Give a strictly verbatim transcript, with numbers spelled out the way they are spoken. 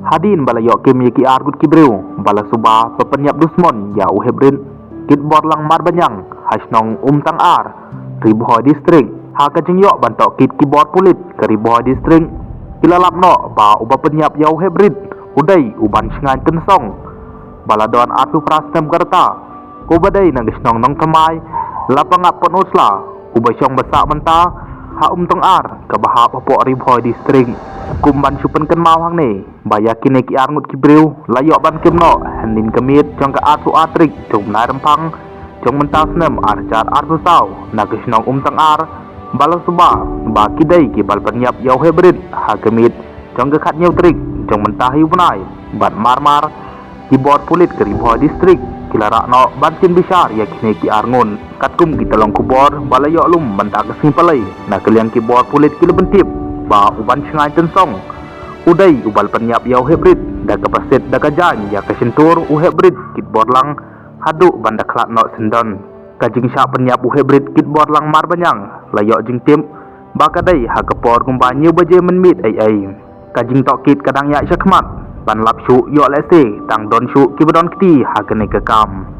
Hadien ba la ïoh kim ïa ki ar ngut ki briew ba la suba ban pynïap dusmon ïa u Heprit Kitborlang Marbaniang ha shnong Umtangar, Ri Bhoi District, ha ka jingïoh ban tohkit ki bor pulit ka Ri Bhoi District, ki la lap noh ba uba pynïap ïa u Heprit u dei u Banshngaiñ Tynsong ba la don arphew phra snem ka rta, uba dei na ka shnong Nongthymmai, Lapangap Pynursla, uba shong ba sah mynta ha Umtangar kaba hap hapoh Ri Bhoi District. Kum ban shu pynkynmaw hangne ba ïa kine ki ar ngut ki briew la ïoh ban kim noh hynnin ka miet jong ka arphew ar tarik jong u bnai Rymphang jong mynta snem ar hajar arphew saw na ka shnong Umtangar, ba la suba ba ki dei kiba la pynïap ïa u Heprit ha ka miet jong ka khathynñiew tarik jong mynta hi u bnai. Bad mar mar ki bor pulit ka Ri Bhoi District ki la rah noh ban sien bishar ïa kine ki ar ngut. Katkum kita long khubor ba la ïoh lum mynta ka sngi Palei, na ka liang ki bor pulit ki la pyntip ba u Banshngaiñ Tynsong u dei uba la pynïap ïa u Heprit da kaba siat da ka jaiñ ïa ka shyntur u Heprit Kitborlang haduh ban da khlad noh syndon. Ka jingshah pynïap u Heprit Kitborlang Marbaniang la ïoh jingtip ba ka dei ha ka por kumba hynñiew baje mynmiet ei ei. Ka jingtohkit ka dang ïaid shakhmat ban lap shuh, ïoh lehse tang don shuh kiba don kti ha kane ka kam.